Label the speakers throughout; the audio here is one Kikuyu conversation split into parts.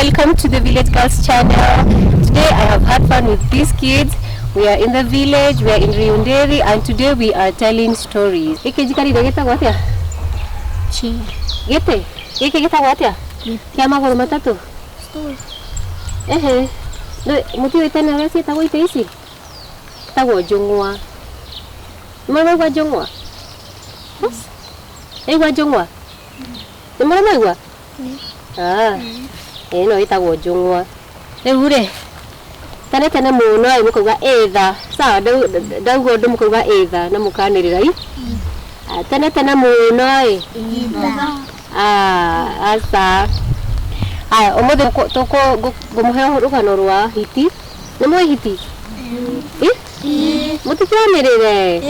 Speaker 1: Welcome to the Village Girls channel. Today I have had fun with these kids. We are in the village, we are in Riunderi, and today we are telling stories. Gĩkĩ njikarire gĩtagwo atĩa?
Speaker 2: Chair.
Speaker 1: Gĩtĩ? Gĩkĩ gĩtagwo atĩa? Kĩa magũrũ matatũ?
Speaker 2: Stool.
Speaker 1: Ehe. Mũtiũĩ tene ũrĩa ciĩtagwo itĩ ici? Ciĩtagwo njũng'wa. Nĩmũraigua njũng'wa? Yes. Aigua njũng'wa? Nĩ mũramaigua? Ah. Ĩno ĩtagwo njũng'wa. Rĩu rĩ, tene tene mũno ĩ mũkauga ĩtha. Sawa, ndauga ũndũ mũkauga ĩtha na mũkanĩrĩra i. Ah, tene tene mũno ĩ. Ah, aca. Aya, ũmũthĩ ngũmũhe rũgano rwa hiti. Nĩ mũĩ hiti? Ĩ? Mũtikĩanĩrĩre.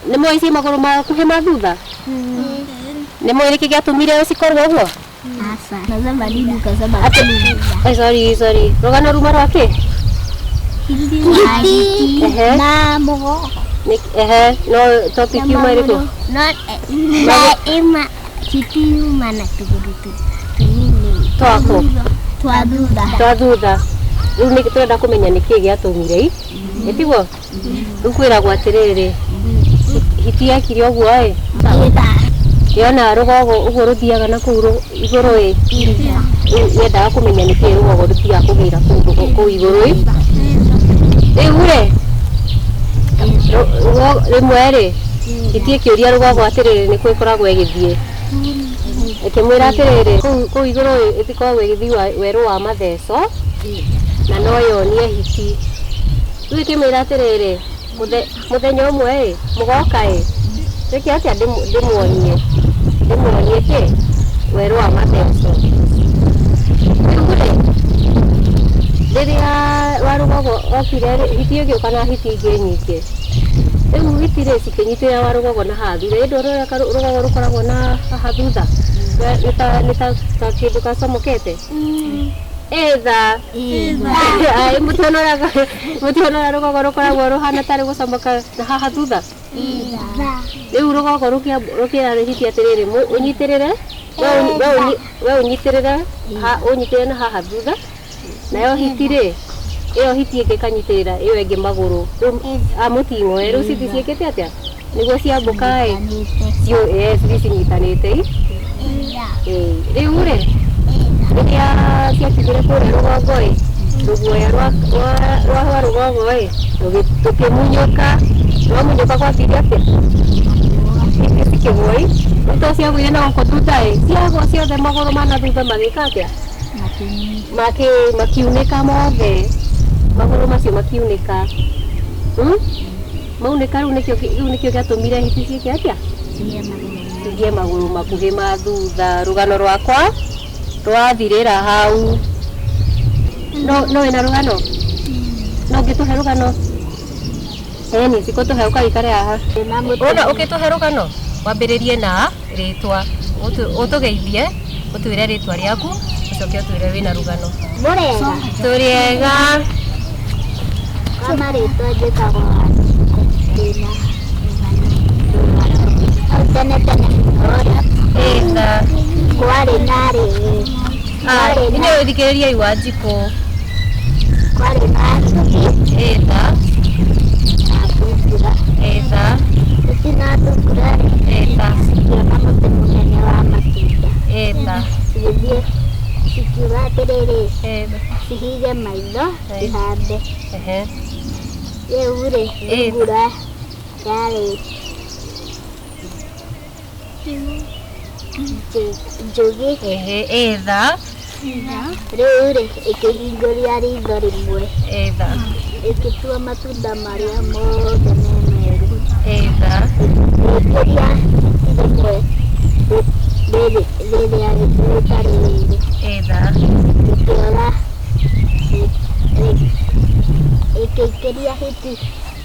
Speaker 1: Nĩ mũĩ ciĩ magũrũ makuhĩ ma thutha? Nĩ mũĩ nĩkĩ gĩatũmire cikorwo ũguo?
Speaker 2: Asa. Nasema nini ukasema
Speaker 1: Eh, sorry, sorry. Rũgano ruma rwa kĩ?
Speaker 2: Hiti
Speaker 1: Ehe.
Speaker 2: na mũgogo.
Speaker 1: Ehe, no topic yuma ĩrĩkũ?
Speaker 2: No, na ima hiti yuma na tũgũrũ tũnini.
Speaker 1: Twakũ?
Speaker 2: Twa thutha.
Speaker 1: Twa thutha. Rĩu nĩ tũrenda kũmenya nĩkĩ gĩatũmire i. Ĩtiguo? Rĩu kwĩragwo atĩrĩrĩ, hiti yekire ũguo ĩ,
Speaker 2: Itha.
Speaker 1: yona rũgogo ũguo rũthiaga na kũu igũrũ ĩ, rĩu yendaga kũmenya nĩkĩ rũgogo rũthiaga kũgĩra kũu igũrũ ĩ. Rĩu rĩ, rĩmwe rĩ, hiti ĩkĩũria rũgogo atĩrĩrĩ nĩkũ ĩkoragwo ĩgĩthiĩ. Ĩkĩmwĩra atĩrĩrĩ, kũu igũrũ ĩ, ĩkoragwo ĩgĩthiĩ werũ wa matheco, na no yonie hiti. Rĩu ĩkĩmwĩra atĩrĩrĩ, mũthenya ũmwe ĩ, mũgoka ĩ, twĩke atĩa ndĩmuonie ndĩmuonie kĩ werũ wa matheco. Rĩu rĩ, rĩrĩa warũgogo okire rĩ, hiti ĩgĩũka na hiti ingĩ nyingĩ. Rĩu hiti rĩ cikĩnyitĩrĩra warũgogo na haha thutha. Ĩndĩ ũrĩa rũgogo rũkoragwo na haha thutha nĩ ta kĩndũ gacomokete. Ĩtha. Ai, mũtiona ũrĩa rũgogo rũkoragwo rũhana tarĩ gũcomoka na haha thutha. Rĩu rũgogo rũkĩra hiti atĩrĩrĩ, ũnyitĩrĩre, we ũnyitĩrĩre, ũnyitĩrĩre na haha thutha. Nayo hiti rĩ, ĩyo hiti ĩngĩ ĩkanyitĩrĩra ĩyo ĩngĩ magũrũ. Rĩu mũting'oe, rĩu cithi ciĩkĩte atĩa? Nĩguo ciambũka ĩ, cithi cinyitanĩte i. Rĩu rĩ, rĩrĩa ciakinyire kũrĩa rũgongo ĩ, rũguoya rwa rũgongo ĩ, rũkĩmunyũka. Rwamunyũka gwathire atĩa? Hiti cikĩgũa i. Rĩu to ciagũire na gũkũ thutha ĩ, ciagũa ciothe magũrũ ma na thutha magĩka atĩa? Makiunĩka mothe. Magũrũ macio makiunĩka. Maunĩka rĩu nĩkĩo gĩatũmire hiti ciĩke atĩa? Cigĩe magũrũ makuhĩ ma thutha. Rũgano rwakwa rwathirĩra hau. No wĩna rũgano? No ũngĩtũhe rũgano? Ĩni, cikũtũhe ũkaikare haha. Ũna ũkĩtũhe rũgano, wambĩrĩrie na rĩtwa. Ũtũgeithie, ũtwĩre rĩtwa rĩaku, ũcoke ũtwĩre wĩna rũgano.
Speaker 2: Mũrega.
Speaker 1: Tũrĩega.
Speaker 2: Kwa marĩtwa njĩtagwo Wanjikũ, ndĩna rũgano. Hau tene tene mũno
Speaker 1: Ĩtha.
Speaker 2: kwarĩ na rĩrĩ.
Speaker 1: Inyuĩ thikĩrĩriai Wanjikũ.
Speaker 2: Kwarĩ na njũkĩ
Speaker 1: Ĩtha.
Speaker 2: na thungura.
Speaker 1: Ĩtha.
Speaker 2: Njũkĩ na thungura rĩ,
Speaker 1: Ĩtha.
Speaker 2: cikĩona mũtĩ mũnene wa matunda.
Speaker 1: Ĩtha.
Speaker 2: Cigĩthiĩ cikiuga atĩrĩrĩ,
Speaker 1: Ĩtha.
Speaker 2: cihinge maitho cihande.
Speaker 1: Ehe.
Speaker 2: Rĩu rĩ, thungura yarĩ njũgĩ.
Speaker 1: Ehe, ĩtha.
Speaker 2: Rĩu rĩ, ĩkĩhingũria ritho rĩmwe.
Speaker 1: Ĩtha.
Speaker 2: Ĩgĩtua matunda marĩa mothe me meru.
Speaker 1: Ĩtha.
Speaker 2: Ĩgĩikĩria rĩmwe rĩrĩa rĩtarĩ rĩru.
Speaker 1: Ĩtha.
Speaker 2: Ĩkĩora ĩkĩikĩria hiti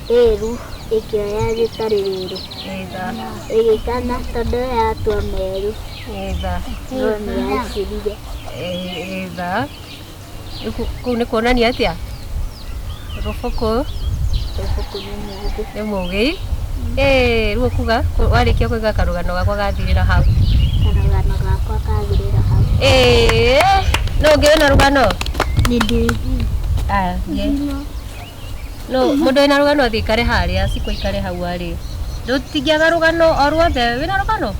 Speaker 2: rĩru, ĩkĩoya rĩtarĩ rĩru.
Speaker 1: Ĩtha.
Speaker 2: Ĩgĩkana tondũ yatua meru.
Speaker 1: Ĩtha.
Speaker 2: No nĩyacirire.
Speaker 1: Ĩtha. Kũu nĩ kuonania atĩa? Rũbũkũ.
Speaker 2: Rũbũkũ nĩ mũũgĩ.
Speaker 1: Nĩ mũũgĩ. Rĩu ũkuga warĩkia kũiga karũgano gakwa gathirĩra hau.
Speaker 2: Karũgano gakwa gathirĩra hau.
Speaker 1: No Nũ ũngĩ wĩna rũgano?
Speaker 2: Nĩ ndĩ.
Speaker 1: Aya, thiĩ. No mũndũ wĩna rũgano athiĩ ikare harĩa, cikũ ikare hau arĩ. Ndũtingĩaga rũgano o ruothe, wĩna rũgano?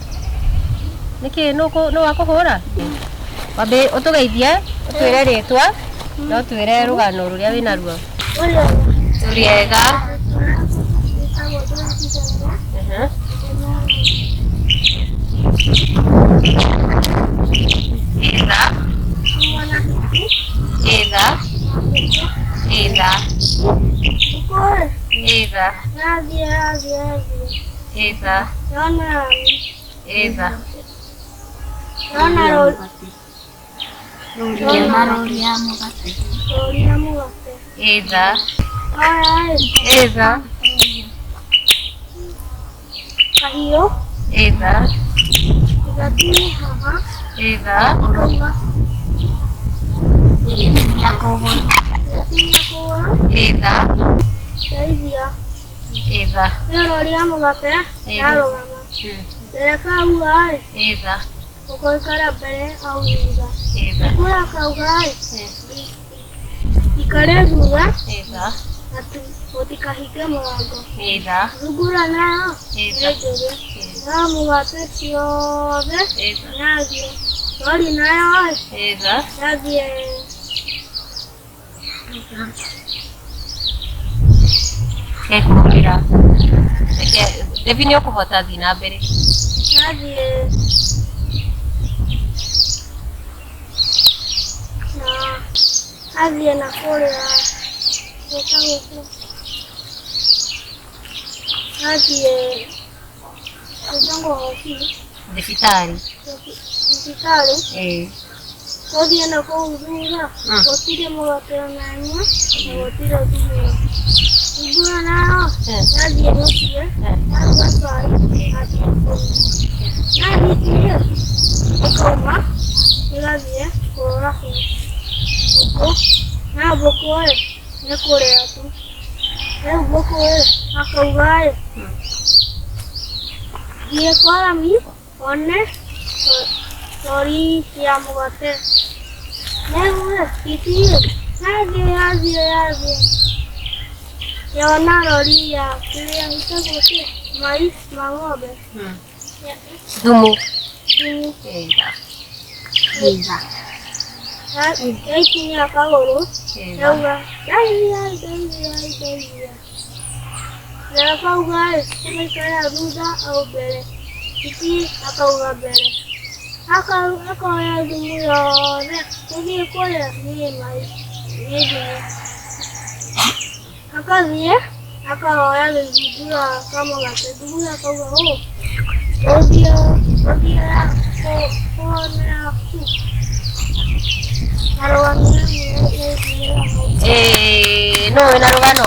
Speaker 1: Nĩkĩ nũ wakũhũra? Wambe ũtũgeithie, ũtwĩre rĩtwa, na ũtwĩre rũgano rũrĩa wĩna ruo. Tũrĩ ega. Itha. Itha. Itha. Itha. Itha. Itha. Itha. Itha. Itha. Itha. Itha. Itha. Itha.
Speaker 3: Ũgũikara mbere au thutha?
Speaker 1: Itha.
Speaker 3: Ngũra kauga-ĩ, ikare thutha
Speaker 1: Itha.
Speaker 3: na mũtikahinge mũrango.
Speaker 1: Itha.
Speaker 3: Thungura nayo nĩ
Speaker 1: Itha.
Speaker 3: njũgĩ. No mũgate ciothe
Speaker 1: Itha.
Speaker 3: yathiĩ. Rori nayo-ĩ
Speaker 1: Itha.
Speaker 3: yathiĩ.
Speaker 1: Ekũhũrĩra. Reke Devi nĩ ũkũhota, thiĩ na mbere.
Speaker 3: Yathiĩ na athiĩ na kũrĩa gwĩtagwo kũ? Athiĩ gwĩtagwo hobi
Speaker 1: Thibitarĩ.
Speaker 3: Thibitarĩ.
Speaker 1: Ĩĩ.
Speaker 3: Gũthiĩ na kũu thutha gũtirĩ mũgate ona ĩmwe na gũtirĩ thungura. Thungura nayo yathiĩ mũciĩ yaruga cai yathiĩ kũnyua. Na hiti-rĩ ĩkauma ĩgathiĩ kũrora mbũkũ. Na mbũkũ-ĩ nĩ kũrĩa tu. Rĩu mbũkũ-ĩ akauga-ĩ thiĩ kwa mami one rori ya mũgate. Rĩu-ĩ hiti-ĩ yathiĩ yathiĩ yathiĩ yona rori ya kĩrĩa gĩtagwo kĩ mai ma ng'ombe.
Speaker 1: Thumu.
Speaker 3: Thumu.
Speaker 1: Itha.
Speaker 3: Yaikinyia kagũrũ
Speaker 1: Itha.
Speaker 3: yauga ndeithia ndeithia ndeithia. Ndereba auga-ĩ ũgaikara thutha au mbere? Hiti akauga mbere. Akoya thumu yothe gũthiĩ kũrĩa nĩ mai nĩ thumu. Akathiĩ akahoya gĩthungura kamũgate. Thungura akauga ũũ ũthiĩ ũthiĩ kuonera ku. Arũgamire hau.
Speaker 1: Ĩĩ, nũ wĩna rũgano?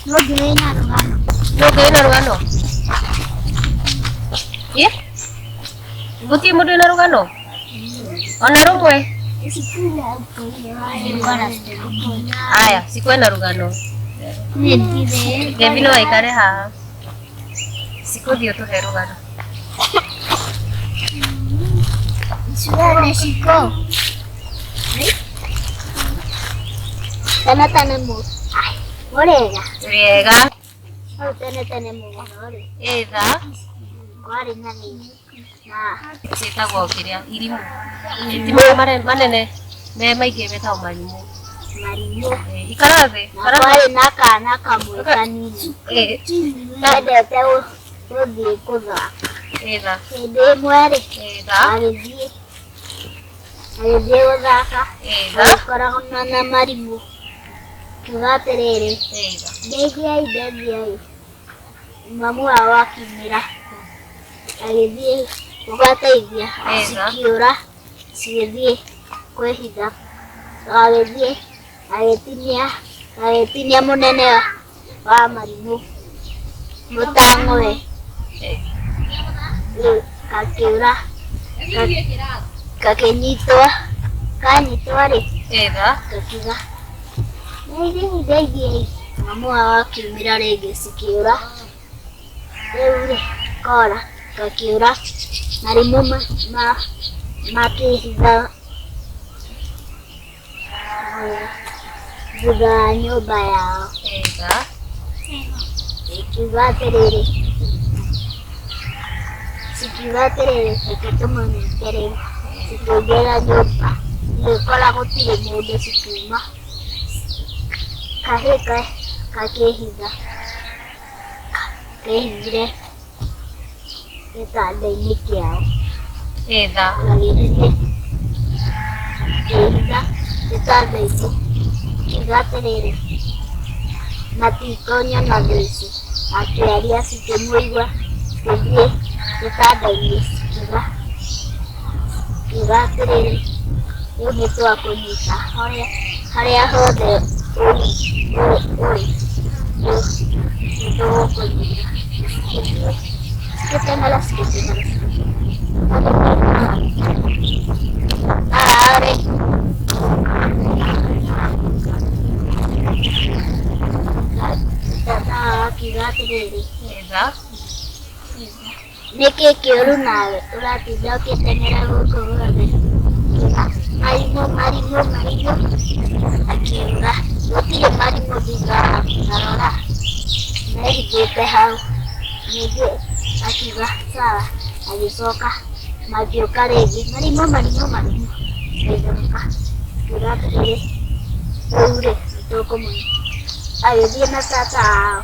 Speaker 2: No ũngĩ wĩna rũgano.
Speaker 1: Nũ ũngĩ wĩna rũgano? Ĩ? Gũtirĩ mũndũ wĩna rũgano? Ona rũmwe? Aya, cikwena rũgano. Devi no aikare haha. Cikũthiĩ ũtũhe rũgano.
Speaker 2: Shiko. Tene tene mu. Mũrĩega.
Speaker 1: Tũrĩ ega.
Speaker 2: Hau tene tene mũno-rĩ,
Speaker 1: Itha.
Speaker 2: kwarĩ na na
Speaker 1: Ciĩtagwo kĩrĩa irimũ. Ti marĩa manene me maingĩ metagwo marimũ.
Speaker 2: Marimũ.
Speaker 1: Ĩ, ikara thĩ.
Speaker 2: Na
Speaker 1: Ikara thĩ.
Speaker 2: kwarĩ na kana kamwe kanini
Speaker 1: Ĩ,
Speaker 2: kendete gũthiĩ gũthaka.
Speaker 1: Itha.
Speaker 2: Hĩndĩ ĩmwe-rĩ,
Speaker 1: Itha.
Speaker 2: Agĩthiĩ gũthaka,
Speaker 1: Itha.
Speaker 2: agĩkorana na marimũ. Akiuga atĩrĩrĩ,
Speaker 1: Itha.
Speaker 2: ndeithiai ndeithiai. Mamu wao akiumĩra agĩthiĩ kũmateithia,
Speaker 1: Ĩtha.
Speaker 2: cikiũra cigĩthiĩ kwĩhitha. Agĩthiĩ agĩtinia mũnene wa marimũ mũtang'oe. Rĩu gakĩũra gakĩnyitwo, kanyitwo-rĩ
Speaker 1: Itha.
Speaker 2: Gakiuga ndeithiai ndeithiai. Mamu wao akiumĩra rĩngĩ cikĩũra. Rĩu-rĩ kora gakĩũra marimũ makĩhitha. Thutha wa nyũmba yao.
Speaker 1: Ega.
Speaker 2: Ikiuga atĩrĩrĩ, cikiuga atĩrĩrĩ, reke tũmũnyite rĩu. Cikĩingĩra nyũmba, igĩkora gũtirĩ mũndũ cikiuma. Kahĩĩ gakĩhitha, kehithire gĩtanda-inĩ kĩao.
Speaker 1: Ega.
Speaker 2: Gagĩthiĩ kĩhitha gĩtanda-inĩ, kiuga atĩrĩrĩ, matikonyona thaa ici. Akĩaria cikĩmũigua, cikĩthiĩ gĩtanda-inĩ cikiuga kiuga atĩrĩrĩ, rĩu nĩ twakũnyita harĩa hothe ũrĩ nĩ tũgũkũnyita. Cikĩthiĩ cikĩteng'era cikĩteng'era arĩ tata wao akiuga atĩrĩrĩ,
Speaker 1: Ega.
Speaker 2: nĩkĩ kĩũru nawe ũratinda ũgĩteng'era gũkũ guothe? Akiuga marimũ marimũ marimũ, akiuga gũtirĩ marimũ thutha waku, ta rora mehithĩte hau. Ningĩ akiuga sawa, agĩcoka magĩũka rĩngĩ marimũ marimũ marimũ, agĩcoka akiuga atĩrĩrĩ, rĩu rĩ nĩtũkũmũnyita. Agĩthiĩ na tata wao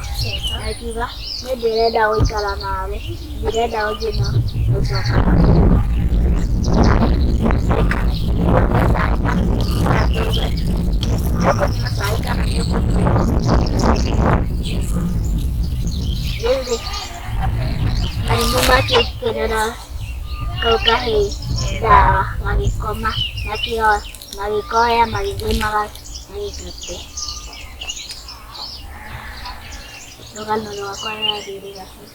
Speaker 2: akiuga niĩ ndĩrenda gũikara nawe, ndirenda gũthiĩ na gũcoka. Nĩũkũnyua cai kana nĩũkũnyua Rĩu rĩ, marimũ makĩkĩrĩra kau kahĩĩ ndawa gagĩkoma magĩkoya magĩthiĩ magĩgate. Rũgano rwakwa rwathirĩra hau.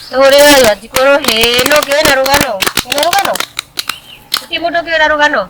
Speaker 1: Tũhũrĩre Wanjikũ rũhĩ. Nũ ũngĩ wĩna rũgano? Wĩna rũgano? Gũtirĩ mũndũ ũngĩ wĩna rũgano?